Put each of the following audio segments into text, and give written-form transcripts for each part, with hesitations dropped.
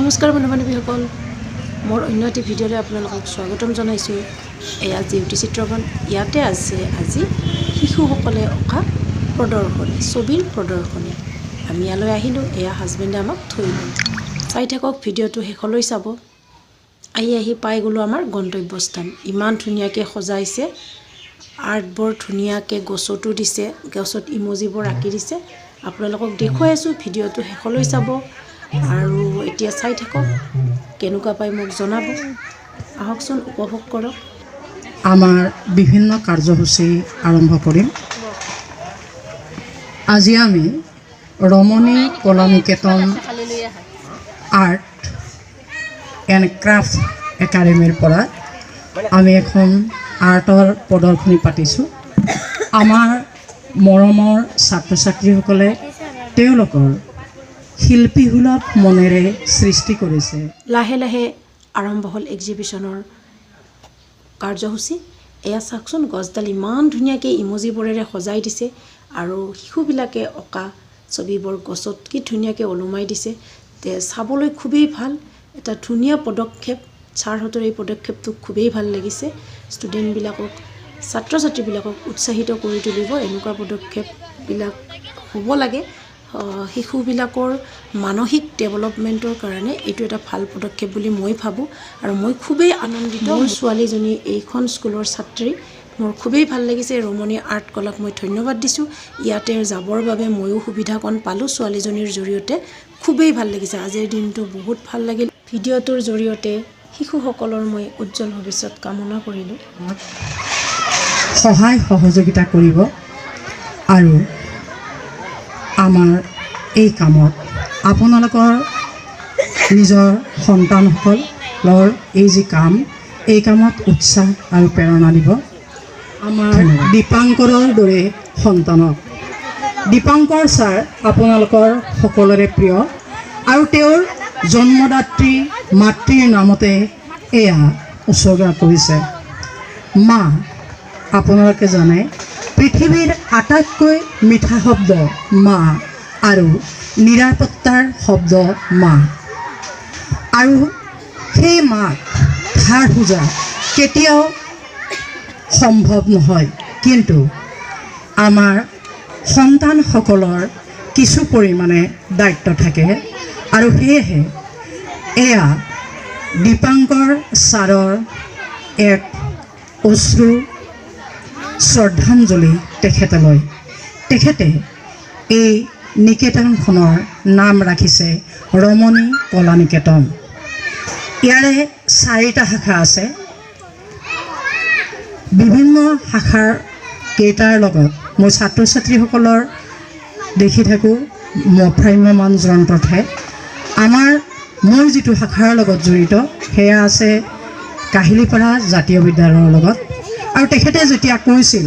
নমস্কাৰ বন্ধু বান্ধৱীসকল, মোৰ অন্য এটি ভিডিঅ'লৈ আপোনালোকক স্বাগতম জনাইছোঁ। এয়া জেউতি চিত্ৰবন। ইয়াতে আছে আজি শিশুসকলে অঁকা প্ৰদৰ্শনী, ছবিৰ প্ৰদৰ্শনী। আমি ইয়ালৈ আহিলোঁ। এয়া হাজবেণ্ডে আমাক থৈ গ'ল। চাই থাকক ভিডিঅ'টো, শেষলৈ চাব। আহি আহি পাই গ'লোঁ আমাৰ গন্তব্যস্থান। ইমান ধুনীয়াকৈ সজাইছে আৰ্টবোৰ, ধুনীয়াকৈ গছতো দিছে, গছত ইমজিবোৰ আঁকি দিছে। আপোনালোকক দেখুৱাই আছোঁ, ভিডিঅ'টো শেষলৈ চাব আৰু এতিয়া চাই থাকক। কেনেকুৱা পাই মোক জনাব। আহকচোন, উপভোগ কৰক। আমাৰ বিভিন্ন কাৰ্যসূচী আৰম্ভ কৰিম। আজি আমি ৰমণী কলা নিকেতন আৰ্ট এণ্ড ক্ৰাফ্ট একাডেমীৰ পৰা আমি এখন আৰ্টৰ প্ৰদৰ্শনী পাতিছোঁ। আমাৰ মৰমৰ ছাত্ৰ ছাত্ৰীসকলে তেওঁলোকৰ শিল্পীসুলভ মনেৰে সৃষ্টি কৰিছে। লাহে লাহে আৰম্ভ হ'ল এক্সিবিশ্যনৰ কাৰ্যসূচী। এয়া চাওকচোন, গছডাল ইমান ধুনীয়াকৈ ইমজিবোৰেৰে সজাই দিছে আৰু শিশুবিলাকে অঁকা ছবিবোৰ গছত কি ধুনীয়াকৈ ওলোমাই দিছে। তে চাবলৈ খুবেই ভাল, এটা ধুনীয়া পদক্ষেপ। ছাৰহঁতৰ এই পদক্ষেপটো খুবেই ভাল লাগিছে। ষ্টুডেণ্টবিলাকক, ছাত্ৰ ছাত্ৰীবিলাকক উৎসাহিত কৰি তুলিব এনেকুৱা পদক্ষেপবিলাক হ'ব লাগে। শিশুবিলাকৰ মানসিক ডেভেলপমেণ্টৰ কাৰণে এইটো এটা ভাল পদক্ষেপ বুলি মই ভাবোঁ আৰু মই খুবেই আনন্দিত। মোৰ ছোৱালীজনী এইখন স্কুলৰ ছাত্ৰী। মোৰ খুবেই ভাল লাগিছে। ৰমণী আৰ্ট কলাক মই ধন্যবাদ দিছোঁ। ইয়াতে যাবৰ বাবে ময়ো সুবিধাকণ পালোঁ ছোৱালীজনীৰ জৰিয়তে। খুবেই ভাল লাগিছে। আজিৰ দিনটো বহুত ভাল লাগিল। ভিডিঅ'টোৰ জৰিয়তে শিশুসকলৰ মই উজ্জ্বল ভৱিষ্যত কামনা কৰিলোঁ। সহায় সহযোগিতা কৰিব আৰু আমাৰ এই কামত আপোনালোকৰ নিজৰ সন্তানসকলৰ এই যি কাম, এই কামত উৎসাহ আৰু প্ৰেৰণা দিব। আমাৰ দীপাংকৰৰ দৰে সন্তানক, দীপাংকৰ ছাৰ আপোনালোকৰ সকলোৰে প্ৰিয় আৰু তেওঁৰ জন্মদাত্ৰী মাতৃৰ নামতে এয়া উছৰ্গা কৰিছে। মা, আপোনালোকে জানে, পৃথিৱীৰ আটাইতকৈ মিঠা শব্দ মা আৰু নিৰাপত্তাৰ শব্দ মা। আৰু সেই মাক ধাৰ খোজা কেতিয়াও সম্ভৱ নহয়, কিন্তু আমাৰ সন্তানসকলৰ কিছু পৰিমাণে দায়িত্ব থাকে আৰু সেয়েহে এয়া দীপাংকৰ ছাৰৰ এক অশ্ৰু শ্ৰদ্ধাঞ্জলি তেখেতলৈ। তেখেতে এই নিকেতনখনৰ নাম ৰাখিছে ৰমণী কলা নিকেতন। ইয়াৰে চাৰিটা শাখা আছে। বিভিন্ন শাখাৰ কেইটাৰ লগত মই ছাত্ৰ ছাত্ৰীসকলৰ দেখি থাকোঁ ভ্ৰাম্যমান যন্ত্ৰতহে। আমাৰ মই যিটো শাখাৰ লগত জড়িত, সেয়া আছে কাহিলীপাৰা জাতীয় বিদ্যালয়ৰ লগত। আৰু তেখেতে যেতিয়া কৈছিল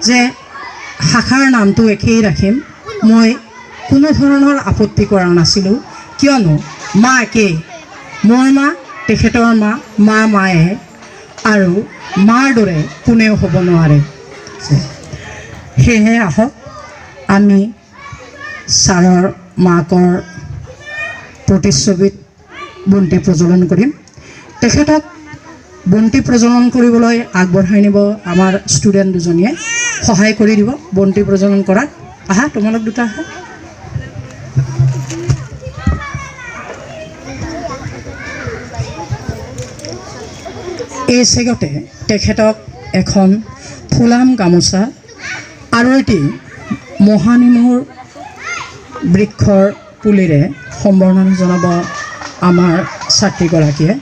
যে শাখাৰ নামটো একেই ৰাখিম, মই কোনো ধৰণৰ আপত্তি কৰা নাছিলোঁ, কিয়নো মা একেই। মোৰ মা, তেখেতৰ মা, মা মায়ে আৰু মাৰ দৰে কোনেও হ'ব নোৱাৰে। সেয়েহে আহক, আমি ছাৰৰ মাকৰ প্ৰতিচ্ছবিত বন্তি প্ৰজ্বলন কৰিম। তেখেতক বন্তি প্ৰজ্বলন কৰিবলৈ আগবঢ়াই নিব আমাৰ ষ্টুডেণ্ট দুজনীয়ে সহায় কৰি দিব বন্তি প্ৰজ্বলন কৰাত। আহা, তোমালোক দুটা আহা। এই চেগতে তেখেতক এখন ফুলাম গামোচা আৰু এটি মহানিমৰ বৃক্ষৰ পুলিৰে সম্বৰ্ধনা জনাব আমাৰ ছাত্ৰীগৰাকীয়ে।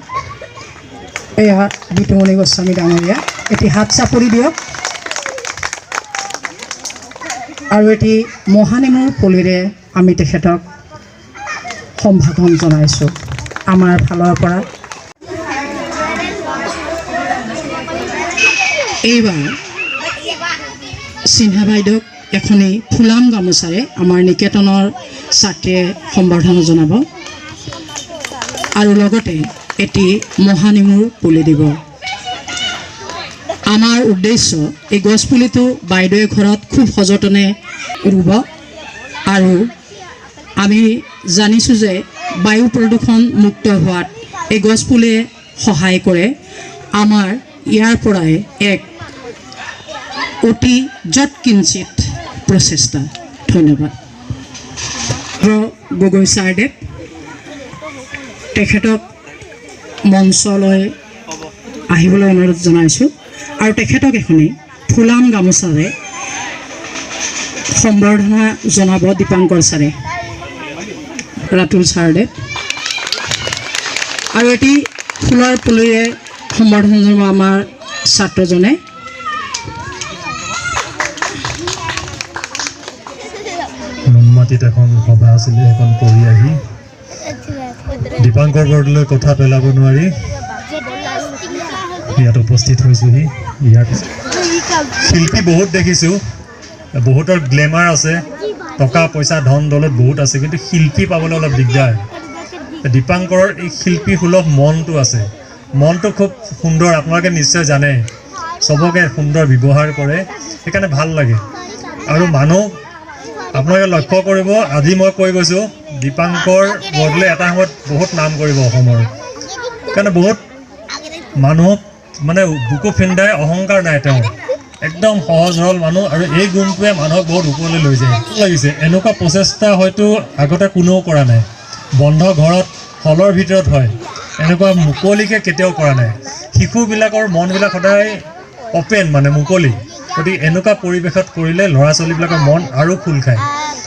এয়া বিতুমণি গোস্বামী ডাঙৰীয়া। এটি হাত চাপৰি দিয়ক আৰু এটি মহানিমৰ পুলিৰে আমি তেখেতক সম্ভাষণ জনাইছোঁ আমাৰ ফালৰ পৰা। এইবাৰ সিনহা বাইদেউক এখনি ফুলাম গামোচাৰে আমাৰ নিকেতনৰ ছাত্ৰীয়ে সম্বৰ্ধনা জনাব আৰু লগতে এটি মহানিমৰ পুলি দিব। আমাৰ উদ্দেশ্য, এই গছপুলিটো বাইদেৱে ঘৰত খুব সযতনে ৰুব আৰু আমি জানিছোঁ যে বায়ু প্ৰদূষণ মুক্ত হোৱাত এই গছপুলিয়ে সহায় কৰে। আমাৰ ইয়াৰ পৰাই এক অতি যৎকিঞ্চিত প্ৰচেষ্টা। ধন্যবাদ। গগৈ ছাৰদেৱ, তেখেতক মঞ্চলৈ আহিবলৈ অনুৰোধ জনাইছোঁ আৰু তেখেতক এখনি ফুলাম গামোচাৰে সম্বৰ্ধনা জনাব দীপাংকৰ ছাৰে। ৰাতুল ছাৰদেৱ আৰু এটি ফুলৰ পুলিৰে সম্বৰ্ধনা জনাব আমাৰ ছাত্ৰজনে। নুনমাটিত এখন সভা আছিলে, সেইখন কৰি আহি দীপাংকৰ বৰদলৈ কথা পেলাব নোৱাৰি ইয়াত উপস্থিত হৈছোঁহি। ইয়াৰ শিল্পী বহুত দেখিছোঁ, বহুতৰ গ্লেমাৰ আছে, টকা পইচা ধন দৌলত বহুত আছে, কিন্তু শিল্পী পাবলৈ অলপ দিগদাৰ। দীপাংকৰৰ এই শিল্পী সুলভ মনটো আছে, মনটো খুব সুন্দৰ, আপোনালোকে নিশ্চয় জানে, চবকে সুন্দৰ ব্যৱহাৰ কৰে, সেইকাৰণে ভাল লাগে। আৰু মানুহ আপোনালোকে লক্ষ্য কৰিব, আজি মই কৈ গৈছোঁ, দীপাংকৰ বৰদলৈ এটা সময়ত বহুত নাম কৰিব অসমৰ, সেইকাৰণে বহুত মানুহক মানে বুকু ফিন্দাই অহংকাৰ নাই তেওঁৰ, একদম সহজ সৰল মানুহ, আৰু এই গুণটোৱে মানুহক বহুত ওপৰলৈ লৈ যায়। লাগিছে এনেকুৱা প্ৰচেষ্টা হয়তো আগতে কোনেও কৰা নাই, বন্ধ ঘৰত হলৰ ভিতৰত হয়, এনেকুৱা মুকলিকৈ কেতিয়াও কৰা নাই। শিশুবিলাকৰ মনবিলাক সদায় অ'পেন, মানে মুকলি, গতিকে এনেকুৱা পৰিৱেশত কৰিলে ল'ৰা ছোৱালীবিলাকৰ মন আৰু খোল খায়।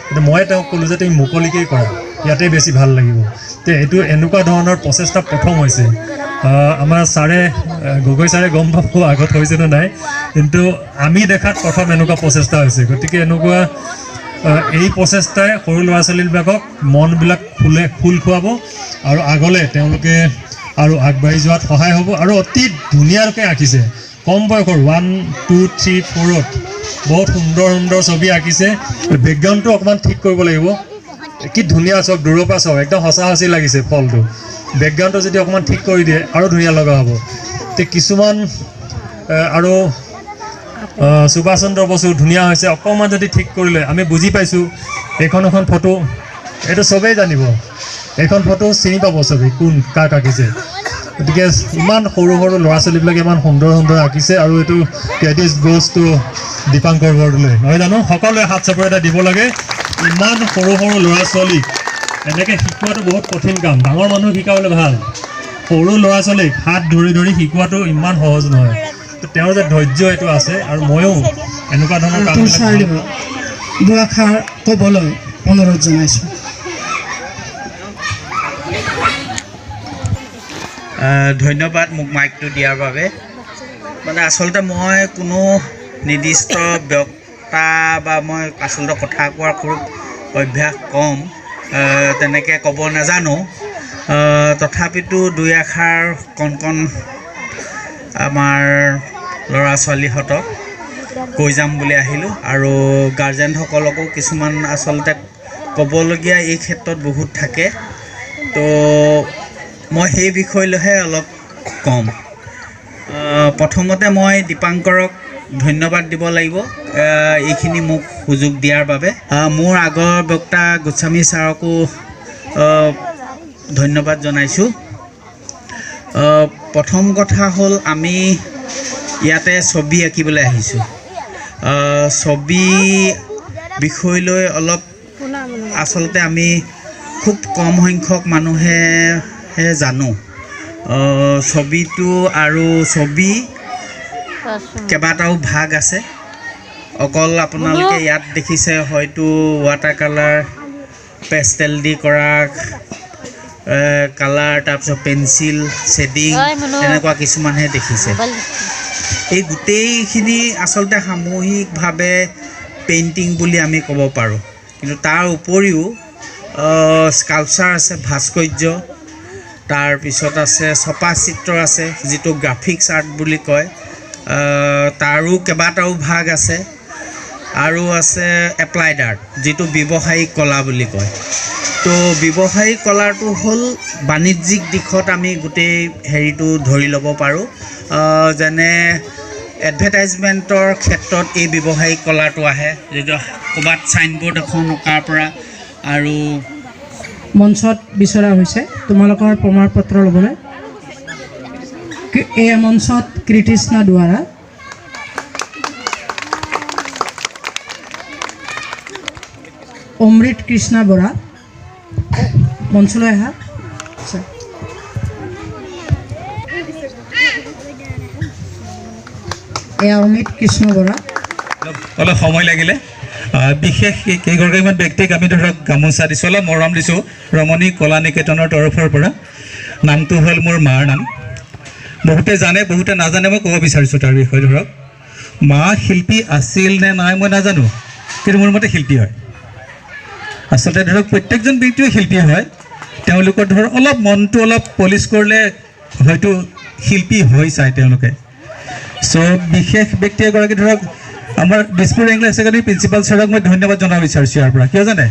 গতিকে মই তেওঁক ক'লোঁ যে তুমি মুকলিকেই কৰা, ইয়াতেই বেছি ভাল লাগিব। তে এইটো এনেকুৱা ধৰণৰ প্ৰচেষ্টা প্ৰথম হৈছে। আমাৰ ছাৰে, গগৈ ছাৰে গম পাব আগত হৈছেনে নাই, কিন্তু আমি দেখাত প্ৰথম এনেকুৱা প্ৰচেষ্টা হৈছে। গতিকে এনেকুৱা এই প্ৰচেষ্টাই সৰু ল'ৰা ছোৱালীবিলাকক মনবিলাক খোল খুৱাব আৰু আগলৈ তেওঁলোকে আৰু আগবাঢ়ি যোৱাত সহায় হ'ব। আৰু অতি ধুনীয়াকৈ আঁকিছে, কম বয়সৰ 1 2 3 4ত বহুত সুন্দৰ সুন্দৰ ছবি আঁকিছে। বেকগ্ৰাউণ্ডটো অকণমান ঠিক কৰিব লাগিব, কি ধুনীয়া চাওক, দূৰৰ পৰা চাওক, একদম সঁচা সঁচি লাগিছে ফলটো। বেকগ্ৰাউণ্ডটো যদি অকণমান ঠিক কৰি দিয়ে আৰু ধুনীয়া লগা হ'ব। তে কিছুমান আৰু সুভাষ চন্দ্ৰ বসু ধুনীয়া হৈছে, অকণমান যদি ঠিক কৰিলে আমি বুজি পাইছোঁ। এইখন এখন ফটো, এইটো চবেই জানিব, এইখন ফটো চিনি পাব চবেই কোন কাক আঁকিছে। গতিকে ইমান সৰু সৰু ল'ৰা ছোৱালীবিলাকে ইমান সুন্দৰ সুন্দৰ আঁকিছে, আৰু এইটো credit goes two Dipankar Bordoloi, নহয় জানো? সকলোৱে হাত চাপৰি এটা দিব লাগে। ইমান সৰু সৰু ল'ৰা ছোৱালীক এনেকৈ শিকোৱাটো বহুত কঠিন কাম, ডাঙৰ মানুহ শিকাবলৈ ভাল, সৰু ল'ৰা ছোৱালীক হাত ধৰি ধৰি শিকোৱাটো ইমান সহজ নহয়। তেওঁৰ যে ধৈৰ্য এইটো আছে, আৰু ময়ো এনেকুৱা ধৰণৰ কাম দুআষাৰ ক'বলৈ অনুৰোধ জনাইছোঁ। ধন্যবাদ মোক মাইকটো দিয়াৰ বাবে। মানে আচলতে মই কোনো নিৰ্দিষ্ট বক্তা বা মই আচলতে কথা কোৱাৰ খুব অভ্যাস কম, তেনেকৈ ক'ব নাজানো, তথাপিতো দুই এষাৰ কণ কণ আমাৰ ল'ৰা ছোৱালীহঁতক কৈ যাম বুলি আহিলোঁ। আৰু গাৰ্জেনসকলকো কিছুমান আচলতে ক'বলগীয়া এই ক্ষেত্ৰত বহুত থাকে, তো মই সেই বিষয়লৈহে অলপ ক'ম। প্ৰথমতে মই দীপাংকৰক ধন্যবাদ দিব লাগিব এইখিনি মোক সুযোগ দিয়াৰ বাবে। মোৰ আগৰ বক্তা গোস্বামী ছাৰকো ধন্যবাদ জনাইছোঁ। প্ৰথম কথা হ'ল আমি ইয়াতে ছবি আঁকিবলৈ আহিছোঁ। ছবি বিষয় লৈ অলপ আচলতে আমি খুব কম সংখ্যক মানুহেহে জানো। ছবিটো আৰু ছবি কেইবাটাও ভাগ আছে। অকল আপোনালোকে ইয়াত দেখিছে হয়তো ৱাটাৰ কালাৰ, পেষ্টেল দি কৰা কালাৰ, তাৰপিছত পেঞ্চিল, শ্বেডিং, তেনেকুৱা কিছুমানহে দেখিছে। এই গোটেইখিনি আচলতে সামূহিকভাৱে পেইণ্টিং বুলি আমি ক'ব পাৰোঁ। কিন্তু তাৰ উপৰিও স্কাল্পচাৰ আছে, ভাস্কৰ্য, তাৰপিছত আছে ছপা চিত্ৰ আছে, যিটো গ্ৰাফিক্স আৰ্ট বুলি কয়, তাৰো কেইবাটাও ভাগ আছে। আৰু আছে এপ্লাইড আৰ্ট, যিটো ব্যৱসায়িক কলা বুলি কয়। তো ব্যৱসায়িক কলাটো হ'ল বাণিজ্যিক দিশত আমি গোটেই হেৰিটো ধৰি ল'ব পাৰোঁ, যেনে এডভাৰটাইজমেণ্টৰ ক্ষেত্ৰত এই ব্যৱসায়িক কলাটো আহে, যিটো ক'ৰবাত চাইনবোৰ্ড এখন অঁকাৰ পৰা আৰু মঞ্চত বিচৰা হৈছে তোমালোকৰ প্ৰমাণ পত্ৰ ল'বলৈ। এয়া মঞ্চত কীৰ্তিষ্ণা দুৱাৰা, অমৃত কৃষ্ণা বৰা, মঞ্চলৈ আহা। আচ্ছা। এয়া অমিত কৃষ্ণ বৰা। অলপ সময় লাগিলে। বিশেষ কেইগৰাকীমান ব্যক্তিক আমি ধৰক গামোচা দিছোঁ, অলপ মৰম দিছোঁ ৰমণী কলা নিকেতনৰ তৰফৰ পৰা। নামটো হ'ল মোৰ মাৰ নাম, বহুতে জানে বহুতে নাজানে, মই ক'ব বিচাৰিছোঁ তাৰ বিষয়ে। ধৰক মা শিল্পী আছিল নে নাই মই নাজানো, কিন্তু মোৰ মতে শিল্পী হয়। আচলতে ধৰক প্ৰত্যেকজন ব্যক্তিয়ে শিল্পী হয়, তেওঁলোকৰ ধৰক অলপ মনটো অলপ পলিচ কৰিলে হয়তো শিল্পী হৈ যায় তেওঁলোকে। চ' বিশেষ ব্যক্তি এগৰাকী ধৰক আমাৰ দিছপুৰ ইংলিছ একাডেমীৰ প্ৰিন্সিপাল ছাৰক মই ধন্যবাদ জনাব বিচাৰিছোঁ ইয়াৰ পৰা। কিয় জানে,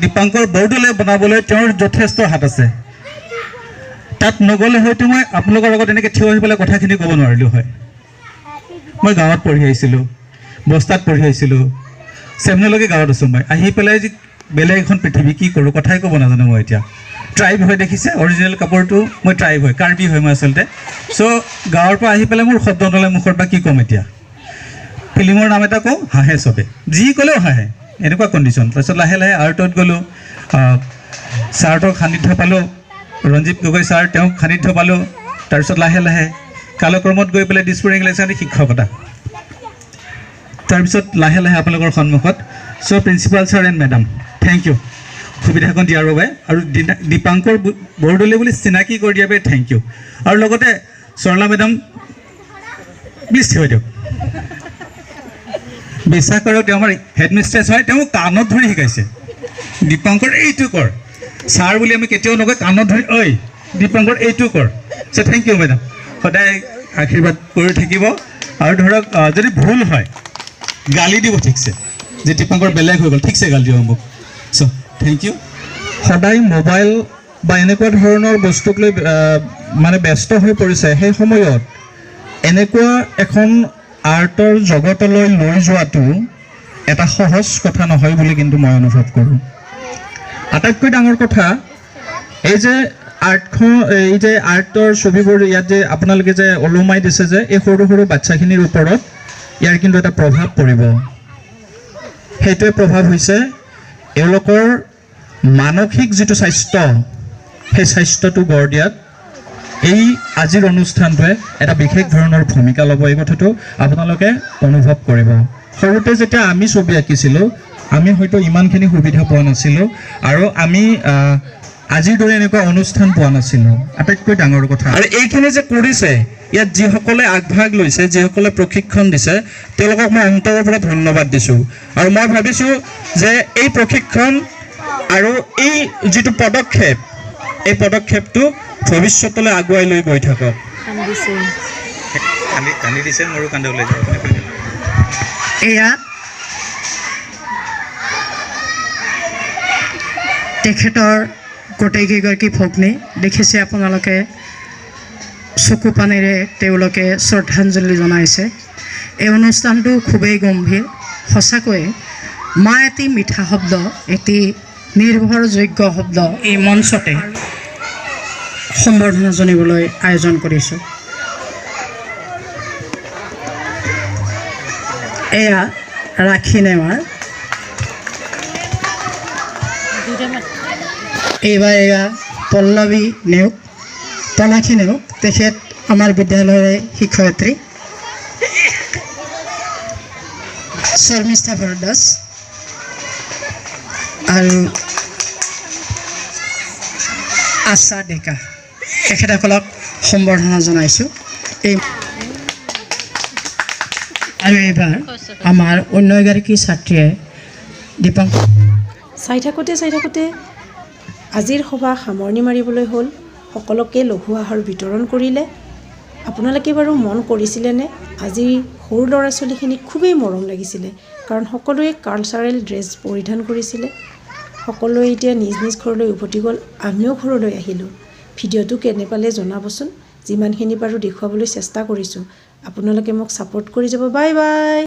দীপাংকৰ বৰদলৈ বনাবলৈ তেওঁৰ যথেষ্ট হাত আছে। তাত নগ'লে হয়তো মই আপোনালোকৰ লগত এনেকৈ থিয় হৈ পেলাই কথাখিনি ক'ব নোৱাৰিলোঁ হয়। মই গাঁৱত পঢ়ি আহিছিলোঁ, বস্তাত পঢ়ি আহিছিলোঁ, ছেভেনলৈকে গাঁৱত আছোঁ মই। আহি পেলাই যি বেলেগ এখন পৃথিৱী, কি কৰোঁ কথাই ক'ব নাজানো মই। এতিয়া ট্ৰাইব হৈ দেখিছে অৰিজিনেল কাপোৰটো, মই ট্ৰাইব হয়, কাৰ্বি হয় মই আচলতে। চ' গাঁৱৰ পৰা আহি পেলাই মোৰ শব্দ নলে মুখৰ পৰা কি ক'ম এতিয়া। ফিল্মৰ নাম এটা কওঁ, হাঁহে চবে, যি ক'লেও হাঁহে, এনেকুৱা কণ্ডিশ্যন। তাৰপিছত লাহে লাহে আৰ্টত গ'লোঁ, ছাৰহঁতক সান্নিধ্য পালোঁ, ৰঞ্জিত গগৈ ছাৰ, তেওঁক সান্নিধ্য পালোঁ। তাৰপিছত লাহে লাহে কালক্ৰমত গৈ পেলাই দিছপুৰ ইংলিছ একাডেমী শিক্ষকতা, তাৰপিছত লাহে লাহে আপোনালোকৰ সন্মুখত। So principal sir and madam, thank you সুবিধাকণ দিয়াৰ বাবে, আৰু দীপাংকৰ বৰদলৈ বুলি চিনাকি কৰি দিয়াৰ বাবে thank U. আৰু লগতে সৰলা মেডাম, প্লিজ থিয় দিয়ক। বিশ্বাস কৰক, তেওঁ আমাৰ হেডমিষ্ট্ৰেছ হয়, তেওঁ কাণত ধৰি শিকাইছে, দীপাংকৰ এইটো কৰ। ছাৰ বুলি আমি কেতিয়াও নকয়, কাণত ধৰি ঐ দীপাংকৰ এইটো কৰ। চ' thank you madam, সদায় আশীৰ্বাদ কৰি থাকিব। আৰু ধৰক যদি ভুল হয় গালি দিব ঠিকছে, যে দীপাংকৰ বেলেগ হৈ গ'ল, ঠিকছে গালি দিব মোক। চ' thank U. সদায় মোবাইল বা এনেকুৱা ধৰণৰ বস্তুক লৈ মানে ব্যস্ত হৈ পৰিছে, সেই সময়ত এনেকুৱা এখন আৰ্টৰ জগতলৈ লৈ যোৱাটো এটা সহজ কথা নহয় বুলি কিন্তু মই অনুভৱ কৰোঁ। আটাইতকৈ ডাঙৰ কথা এই যে আৰ্টখন, এই যে আৰ্টৰ ছবিবোৰ ইয়াত যে আপোনালোকে যে ওলোমাই দিছে, যে এই সৰু সৰু বাচ্ছাখিনিৰ ওপৰত ইয়াৰ কিন্তু এটা প্ৰভাৱ পৰিব। সেইটোৱে প্ৰভাৱ হৈছে এওঁলোকৰ মানসিক যিটো স্বাস্থ্য, সেই স্বাস্থ্যটো গঢ় দিয়াত এই আজিৰ অনুষ্ঠানটোৱে এটা বিশেষ ধৰণৰ ভূমিকা ল'ব। এই কথাটো আপোনালোকে অনুভৱ কৰিব। সৰুতে যেতিয়া আমি ছবি আঁকিছিলোঁ, আমি হয়তো ইমানখিনি সুবিধা পোৱা নাছিলোঁ, আৰু আমি আজিৰ দৰে এনেকুৱা অনুষ্ঠান পোৱা নাছিলোঁ। আটাইতকৈ ডাঙৰ কথা, আৰু এইখিনি যে কৰিছে, ইয়াত যিসকলে আগভাগ লৈছে, যিসকলে প্ৰশিক্ষণ দিছে, তেওঁলোকক মই অন্তৰৰ পৰা ধন্যবাদ দিছোঁ। আৰু মই ভাবিছোঁ যে এই প্ৰশিক্ষণ আৰু এই যিটো পদক্ষেপ, এই পদক্ষেপটো ভৱিষ্যতলৈ আগুৱাই লৈ গৈ থাকক। কান্দি দিছে, মোৰো কান্দে ওলাই যাব। এয়া তেখেতৰ গোটেইকেইগৰাকী ভগ্নী দেখিছে আপোনালোকে, চকু পানীৰে তেওঁলোকে শ্ৰদ্ধাঞ্জলি জনাইছে। এই অনুষ্ঠানটো খুবেই গম্ভীৰ। সঁচাকৈয়ে মা এটি মিঠা শব্দ, এটি নিৰ্ভৰযোগ্য শব্দ। এই মঞ্চতে সম্বৰ্ধনা জনাবলৈ আয়োজন কৰিছোঁ। এয়া ৰাখী নেৱাৰ, এইবাৰ এয়া পল্লৱী নেওগ, পলাশী নেওগ, তেখেত আমাৰ বিদ্যালয়ৰে শিক্ষয়িত্ৰী। শৰ্মিষ্ঠা ভৰদ্বাজ আৰু আশা ডেকা, তেখেতসকলক সম্বৰ্ধনা জনাইছোঁ। এই আৰু এইবাৰ আমাৰ অন্য এগৰাকী ছাত্ৰীয়ে দীপাংকৰ চাই থাকোঁতে চাই থাকোঁতে আজিৰ সভা সামৰণি মাৰিবলৈ হ'ল। সকলোকে লঘু আহাৰ বিতৰণ কৰিলে। আপোনালোকে বাৰু মন কৰিছিলেনে আজি সৰু ল'ৰা ছোৱালীখিনিক খুবেই মৰম লাগিছিলে, কাৰণ সকলোৱে কালচাৰেল ড্ৰেছ পৰিধান কৰিছিলে। সকলোৱে এতিয়া নিজ নিজ ঘৰলৈ উভতি গ'ল, আমিও ঘৰলৈ আহিলোঁ। ভিডিঅ'টো কেনে পালে জনাবচোন, যিমানখিনি পাৰোঁ দেখুৱাবলৈ চেষ্টা কৰিছোঁ। আপোনালোকে মোক ছাপোৰ্ট কৰি যাব। Bye bye.